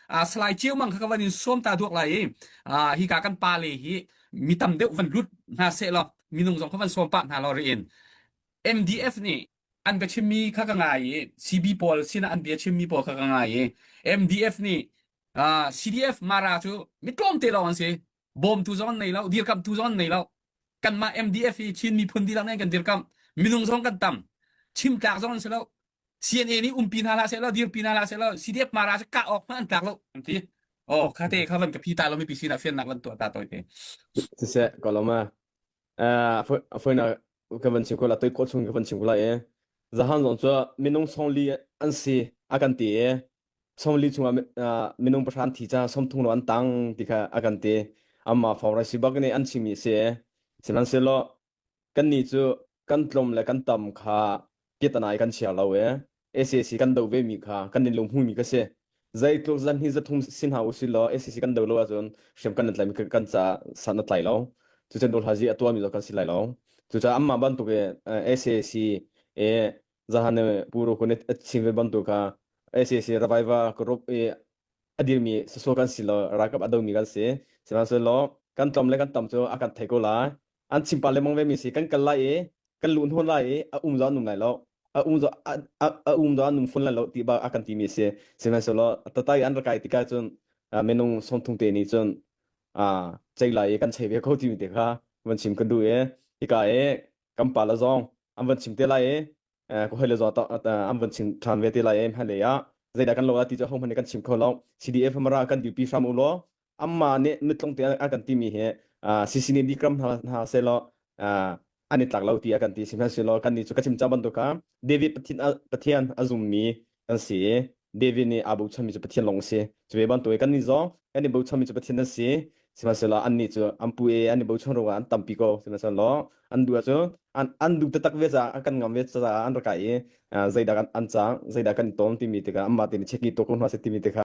Salai Ceu Mang kha ka van in sawm ta duak lai i hika kan pa le hi mi tam deuh van lut hna seh law minung zong kha van sawm pah hna law riin MDF nih an bia chimmi kha ka ngai i CB pawl sinah an bia chimmi pawl kha ka ngai i MDF nih CDF Mara cu mi tlawmte lawng an si bawmtu zong an nei lo dirkamhtu zong an nei lo kanmah MDF hi Chin miphun dihlak nih kan dirkamh minung zong kan tam chimtlak zong an si lo CNA nih umpi hna hlah sehlaw dirpi hna hlah sehlaw CDF Mara cu kah awk hmanh an tlak lo an ti. Oh kha te kha van ka phi ta lo mipi sinah fiannak van tuah ta toi te. Siseh ko lo ma. Eh foina ka van chim ko la toi ko chung ka van chim ko la e. Zahan zong cu minung songli an si a kan ti e. Songli chungah minung pahra an thi ca somthung lo an tang ti kha a kan ti. Amma fawng rai si bak nih an chimi si e. Sihmanhsehlaw Kannih cu kan tlawm le kan tam kha piahtana i kan chia lo i sac kan doh vemi kha kan i lunghmuimi ka si. Zeitluk zan hi zathum si hna usih law sac kan doh lo ahcun hriam kan i tlaimi kan caah san a tlai lo. Cucun dawhla-zi a tuahmi zong kan si lai lo. Cucaah anmah bantuk i sac i zahan i Pu Ro Kun a chim ve bantuk kha sac revival group i a dirmi sawsawh kan si lo, ralkap a domi kan si. Sihmanhsehlaw kan tlawm le kan tam cu a kan thei ko lai. An chim pah lengmang ve mi si kan kal lai i kan luh hnawn lai i a um zong an um lai lo. A um zong a, a, a um zong an um fawn lai lo ti bak a kan timi si. Sihmanhsehlaw tatai an rak kai tikah cun minung sawmthum te nih cun cei lai i kan chei ve ko timi te kha van chim kan duh i hika i kan pa le zong an van chim te lai i ka hoi le zaw an van chim ṭhan ve te lai i hmailei ah zeidah kan lo la ti cu hohmanh nih kan chim kho lo CDF mara kan dupi hram u law amma nih mitlung te an kan timi hi CC nih dikram hna hna selaw an i tlak lo ti a kan ti sihmanhsehlaw kan nih cu ka chim cang bantuk kha David Pathian Pathian a zummi kan si i David nih aa bochanmi cu Pathian lawng a si. Cu ve bantuk in kannih zong kan i bochanmi cu Pathian an si. Sihmanhsehlaw annih cu an pu i an i bochan ruangah an tampi ko. Sihmanhsehlaw an duh ahcun an, an duh taktak ve caah an kan ngam ve caah an rak kai i zeidah an, an cang, zeidah kan i tawn timi tikah anmah tein check i tuah ko hna seh timi te kha.